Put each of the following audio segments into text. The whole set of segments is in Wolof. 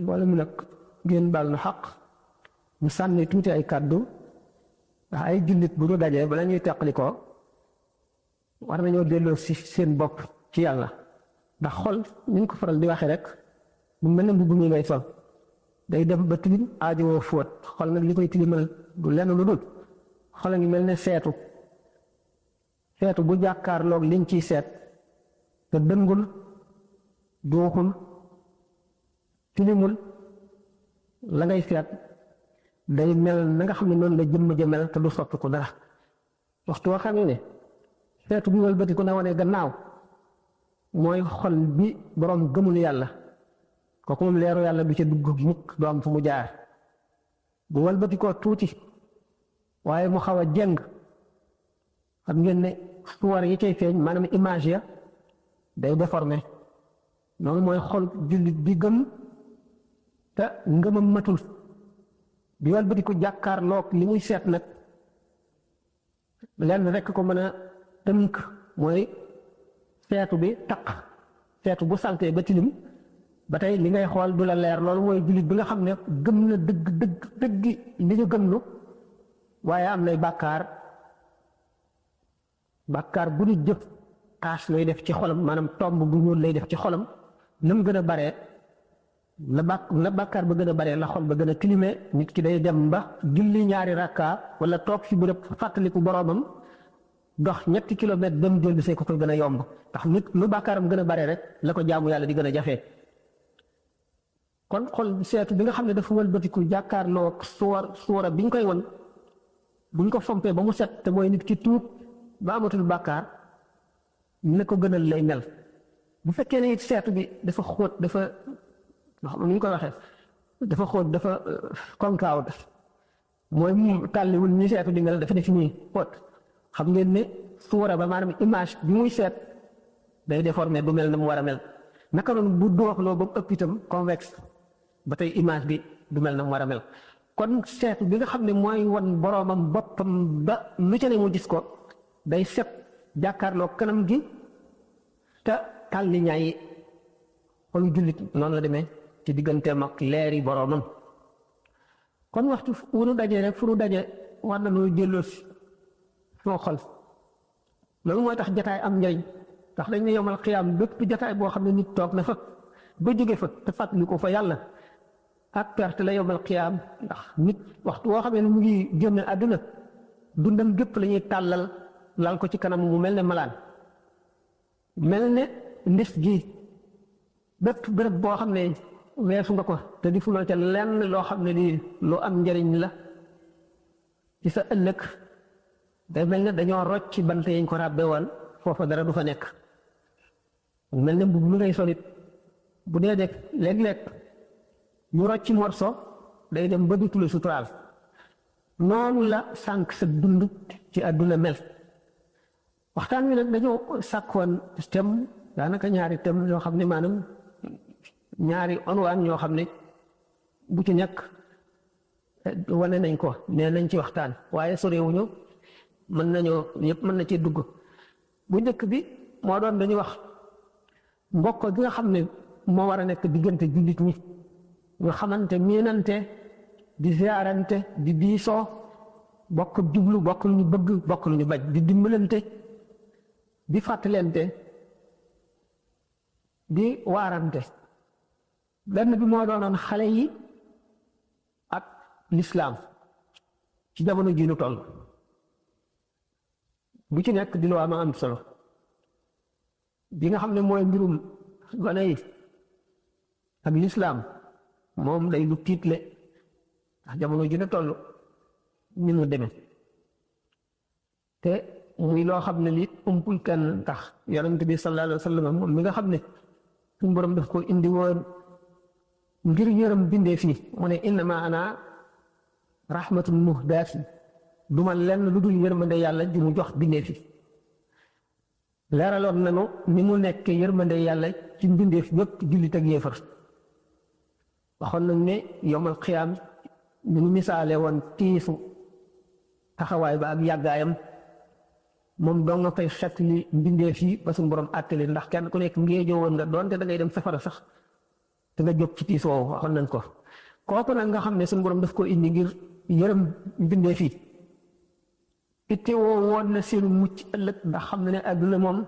wala mu nag ngeen baal nu xaq mu sànni tuuti ay kàddu ndax ay jullit bu ñu dajee bala ñuy teqali ko war nañoo delloo si seen bopp ci yàlla ndax xol ni ñu ko faral di waxee rek mu mel ne mbubb mi ngay sol day dem ba tilim aajowoo fóot xol nag li koy tilimal du lenn lu dul xol a ngi mel ne seetu bu jàkkaarloog liñ ciy seet te dëngul duuxul tilimul la ngay seet day mel na nga xam ne noonu la jëmm ja mel te du soppi ko dara waxtu woo xam ne seetu bi wëlbati ku na wane gannaaw mooy xol bi boroom gëmul yàlla kooku moom leeru yàlla du ca dugg mukk du am fu mu jaar bu wëlbati koo tuuti waaye mu xaw a jeng xam ngeen ne suwar yi cay feeñ maanaam image ya day déformé noonu mooy xol jullit bi gëm te ngëmam matul bi wëlbati ko jàkkaarloog li muy seet nag lenn rekk ko mën a tënk mooy seetu bi taq seetu bu saltee ba tilim ba tey li ngay xool du la leer loolu mooy jullit bi nga xam ne gëm na dëgg li ñu gëmlu waaye am nay bàkkaar bu ñu jëf taas lay def ci xolam maanaam tomb bu ñuul lay def ci xolam na mu gën a baree la bàkkaar ba gën a baree la xol ba gën a tilimee nit ki day dem ba julli ñaari rakka wala toog fi bu rëb fàttaliku boroomam dox 3 kilomètres dem dellu see ko koy gën a yomb ndax nit lu bàkkaaram gën a baree rek la ko jaamu yàlla di gën a jafee kon xol seetu bi nga xam ne dafa wëlbatiku jàkkaarloo suwara bi ñu koy won buñ ko fompee ba mu set te mooy nit ki tuub ba amatul bàkkaar ne ko gënal lay mel bu fekkee ne it seetu bi dafa xóot dafa xam ni ñu koy waxee dafa xóot dafa konkaaw mooy mu tàlliwul ñi seetu di mel dafa def nii xóot xam ngeen ne suwara ba maanaam image bi muy seet day déformé du mel na mu war a mel naka noonu bu dooxloo ba mu ëpp itam convexe ba tey image bi du mel na mu war a mel kon seetu bi nga xam ne mooy wan boroomam boppam ba lu ca ne mu gis ko day set jàkkaarloo kanam gi te tàlli ñaay xolu jullit noonu la demee ci digganteem ak leeri boroomam kon waxtu wu nu dajee rek fu nu dajee war na nu jëlloo si soo xol loolu mooy tax jataay am njëriñ ndax dañ ne yomal xiyaam bépp jataay boo xam ne nit toog na fa ba jóge fa te fàttali ko fa yàlla ak perte la yomal xiyaam ndax nit waxtu woo xam ne mu ngi génn àdduna dundam gépp la ñuy tàllal lal ko ci kanam mu mel ne malaan mel ne ndef gi bépp béréb boo xam ne weesu nga ko te di fuloo ca lenn loo xam ne di lu am njëriñ la ci sa ëllëg day mel ne dañoo rocc ci bant yañ ko ràbbe woon foofa dara du fa nekk mel ne mbubb mi ngay solit bu dee def léeg-léeg ñu rocc morso day dem ba dutule suturaal noonu la sànq sa dund ci àdduna mel waxtaan wi nag dañoo sàkkoon thème daanaka ñaari thème yoo xam ne maanaam ñaari onwaan ñoo xam ne bu ci nekk wane nañ ko nee nañ ci waxtaan waaye sorewuñu mën nañoo yëpp mën na ci dugg bu njëkk bi moo doon dañuy wax mbokk gi nga xam ne moo war a nekk diggante jullit ñi nga xamante miinante di ziarante di diisoo bokk jublu bokk lu ñu bëgg bokk lu ñu bañ di dimbalante di fàttalente di waarante benn bi moo doonoon xale yi ak lislaam ci jamono ji nu toll bu ci nekk di lu am solo bi nga xam ne mooy mbirum gone yi ak lislaam moom day lu tiitle ndax jamono ji nu toll ni mu demee te muy loo xam ne li umpul kenn tax yonent bi sallallahu alayhi wa sallam moom mi nga xam ne suñu borom daf ko indi woon ngir yërëm bindee fii mu ne innama ana rahmatun muhdaati duma lenn lu dul yërmande yàlla ji mu jox bindee fi leeraloon nanu ni mu nekk yërmande yàlla ci mbindeef yëpp jullit ak yéefar waxoon nañ ne yowmal xiyaam ni mu misaale woon tiisu taxawaay ba ak yàggaayam moom doo nga fay xet li mbindeef yi ba suñu borom àttali ndax kenn ku nekk ngéejoo woon nga doonte da ngay dem safara sax te nga jóg ci tiis woowu waxoon nañ ko kooku nag nga xam ne suñu borom daf ko indi ngir yërëm bindee fii itte woo woon na seenu mucc ëllëg ndax xam ne àdduna moom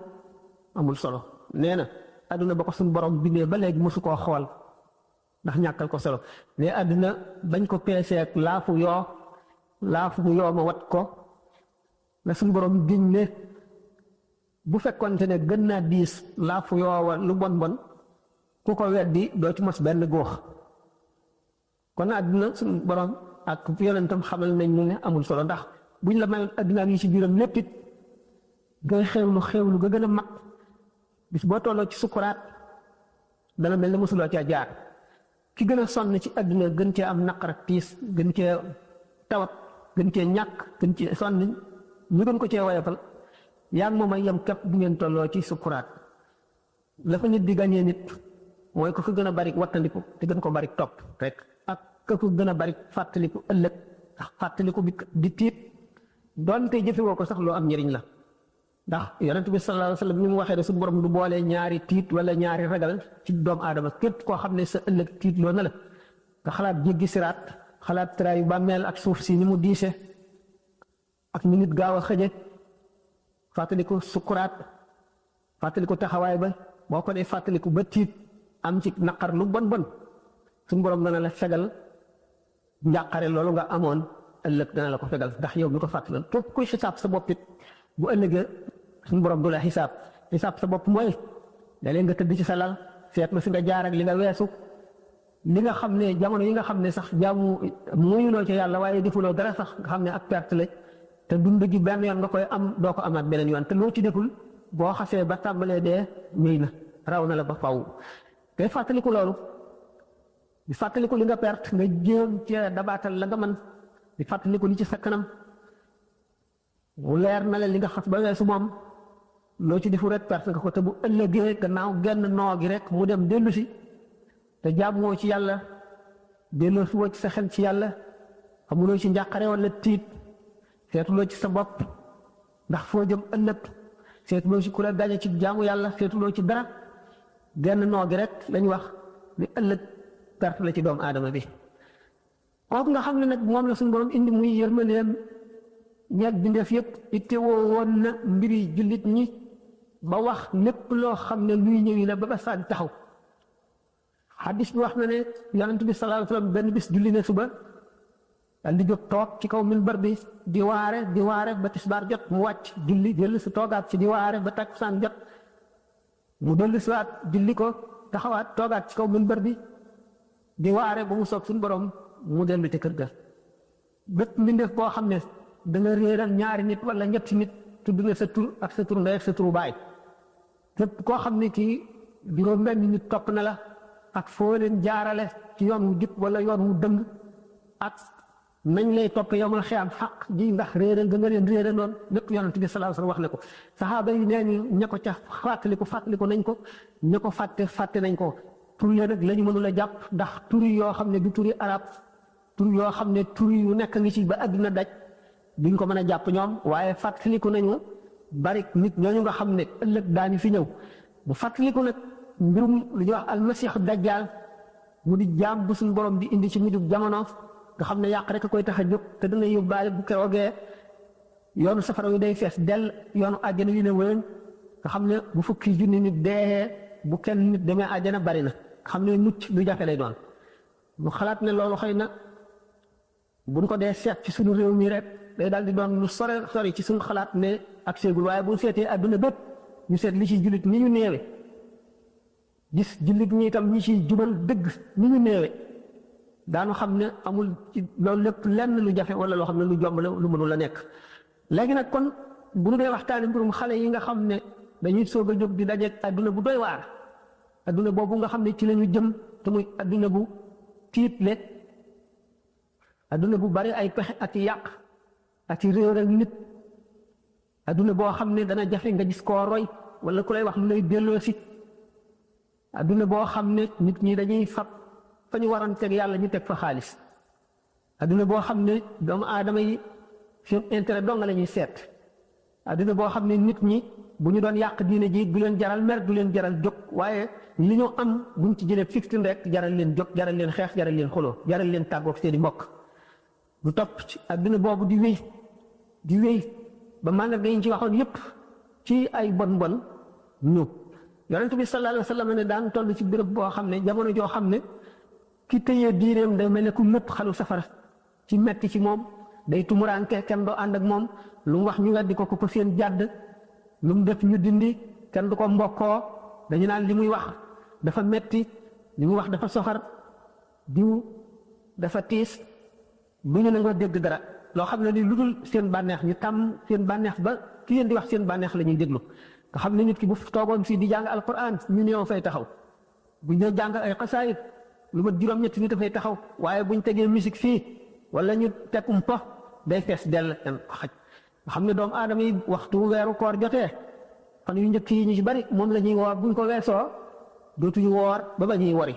amul solo nee na àdduna ba ko suñu borom bindee ba léegi mosu koo xool ndax ñàkkal ko solo mais àdduna bañ ko peesee ak laafu yoo ma wat ko la suñu borom giñ ne bu fekkonte ne gën naa diis laafu yoo lu bon bon ku ko weddi doo ci mos benn góox kon àdduna suñu borom ak yonentam xamal nañ ne amul solo ndax buñ la mayoon àdduna yi ci biiram lépp it ngay xewlu ga gën a mag bis boo tolloo ci sukuraat dana mel ne mosuloo caa jaar ki gën a sonn ci àdduna gën cee am naqar ak tiis gën cee tawat gën cee ñàkk gën cee sonn ñu gën ko cee woyofal yaa ngi moom ay yem képp bu ngeen tolloo ci sukuraat la fa nit di gañee nit mooy ko gën a bari wattandiku te gën ko bari topp rek ak ko gën a bari fàttaliku ëllëg ndax fàttaliku bi di tiit doonte jëfewoo ko sax loo am njëriñ la ndax yonent bi sallallahu alayhi wa sallam ni mu waxee ne suñu borom du boole ñaari tiit wala ñaari ragal ci doomu aadama képp koo xam ne sa ëllëg tiit loo na la nga xalaat jéggi siraat xalaat traayu bàmmeel ak suuf si ni mu diise ak ni nit gaaw a xëje fàttaliku sukuraat fàttaliku taxawaay ba boo ko dee fàttaliku ba tiit am ci naqar lu bon bon suñu borom dana la fegal njàqare loolu nga amoon ëllëg dana la ko fegal ndax yow mi ko fàttalal képp kuy xisaab sa bopp it bu ëllëgee suñu borom du la xisaab sa bopp mooy da leen nga tëdd ci sa lal seet na fi nga jaar ak li nga weesu li nga xam ne jamono yi nga xam ne sax jaamu muyuloo ci yàlla waaye defuloo dara sax nga xam ne ak perte la te dund gi benn yoon nga koy am doo ko amaat beneen yoon te loo ci deful boo xasee ba tàmbalee dee ñëy na raw na la ba faw ngay fàttaliku loolu di fàttaliku li nga perte nga jéem cee dabaatal la nga mën di fàttaliku li ci sa kanam mu leer na la li nga xas ba weesu moom loo ci defu rek perte nga ko te bu ëllëgee gannaaw genn noo gi rek mu dem dellu si te jaamoo ci yàlla delloo si woo ci sa xel ci yàlla xamuloo ci njàqare wala tiit seetuloo ci sa bopp ndax foo jëm ëllëg seetuloo ci ku la gañe ci jaamu yàlla seetuloo ci dara genn noo gi rek lañ wax ni ëllëg perte la ci doomu aadama bi kooku nga xam ne nag moom la suñu borom indi muy yërmandeem ñeeg bindeef yëpp itte woo woon na mbiri jullit ñi ba wax lépp loo xam ne luy ñëwi la ba ba saa di taxaw xaddis bi wax na ne yonent bi sallallahu alayhi wa sallam benn bis julli ne suba dal di jóg toog ci kaw minbar bi di waare ba tisbaar jot mu wàcc julli dellu si toogaat ci di waare ba takkusaan jot mu dellu si waat julli ko taxawaat toogaat ci kaw minbar bi di waare ba mu soog suñu borom mu dellu ci kër ga bépp mbindeef boo xam ne da nga réeral ñaari nit wala ñetti nit tudd na sa tur ak sa tur ndey ak sa turu baay képp koo xam ne kii juróom benn nit topp na la ak foo leen jaarale ci yoon wu jub wala yoon wu dëng ak nañ lay topp yow ma xiyam xaq ji ndax réeral nga leen réeral noonu lépp yonent bi sallallahu alayhi wasallam wax ne ko saxaaba yi nee ñu ña ko ca fàttaliku nañ ko ña ko fàtte nañ ko tur ya nag la ñu mënul a jàpp ndax tur yoo xam ne du turi arab tur yoo xam ne tur yu nekk ngi ci ba àdduna daj duñ ko mën a jàpp ñoom waaye fàttaliku nañu bari nit ñooñu nga xam ne ëllëg daañu fi ñëw bu fàttaliku nag mbirum lu ñuy wax almasiixu dajjaal mu di jaam bu suñu borom di indi ci mujjub jamono nga xam ne yàq rek a koy tax a jóg te dana yóbbaale bu keroogee yoonu safara wi day fees dell yoonu àjjana wi ne wëñ nga xam ne bu fukki junni nit dee bu kenn nit demee àjjana bari na nga xam ne mucc lu jafe lay doon mu xalaat ne loolu xëy na buñ ko dee seet ci suñu réew mi rek day daal di doon lu sori ci suñu xalaat ne ak seegul waaye bu seetee àdduna bépp ñu seet li ci jullit ni ñu néewe gis jullit ñi itam ñi ci jubal dëgg ni ñu néewe daanu xam ne amul ci loolu lépp lenn lu jafe wala loo xam ne lu jomb la lu mënul la nekk léegi nag kon bu ñu dee waxtaani mbirum xale yi nga xam ne dañuy soog a jóg di dajeeg àdduna bu doy waar àdduna boobu nga xam ne ci la ñu jëm te muy àdduna bu tiitle àdduna bu bari ay pexe ak yàq ak réer ak nit àdduna boo xam ne dana jafe nga gis koo roy wala ku lay wax lu lay delloo si àdduna boo xam ne nit ñi dañuy fab fa ñu waroon teg yàlla ñu teg fa xaalis àdduna boo xam ne doomu aadama yi seen intérêt dong la ñuy seet àdduna boo xam ne nit ñi bu ñu doon yàq diine ji du leen jaral mer du leen jaral jóg waaye li ñu am buñ ci jëlee fixtin rek jaral leen jóg jaral leen xeex jaral leen xuloo jaral leen tàggoog seen i mbokk lu topp ci adduna boobu di wéy ba màndarga yi ñu ci waxoon yépp ci ay bon ñu yonent bi sallallahu alayhi wa sallam ne daan toll ci béréb boo xam ne jamono joo xam ne ki tëyee diineem day mel ne ku nëpp xalu safara ci metti ci moom day tumuraanke kenn doo ànd ak moom lu mu wax ñu weddi ko ko seen jàdd lu mu def ñu dindi kenn du ko mbokkoo dañu naan li muy wax dafa metti li muy wax dafa soxar diw dafa tiis bu ñu nangoo dégg dara loo xam ne ni lu dul seen bànneex ñu tàmm seen bànneex ba ki leen di wax seen bànneex la ñuy déglu nga xam ne nit ki bu toogoon fii di jàng alquran ñu ñëw fay taxaw bu ñu jàng ay xasaayit lu mat juróom-ñetti nit dafay taxaw waaye buñ tegee musique fii wala ñu tekum po day fees dell en xaj nga xam ne doomu aadama yi waxtu weeru koor jotee fan yu njëkk yi ñu ci bari moom la ñuy woor buñ ko weesoo dootuñu woor ba ñuy wori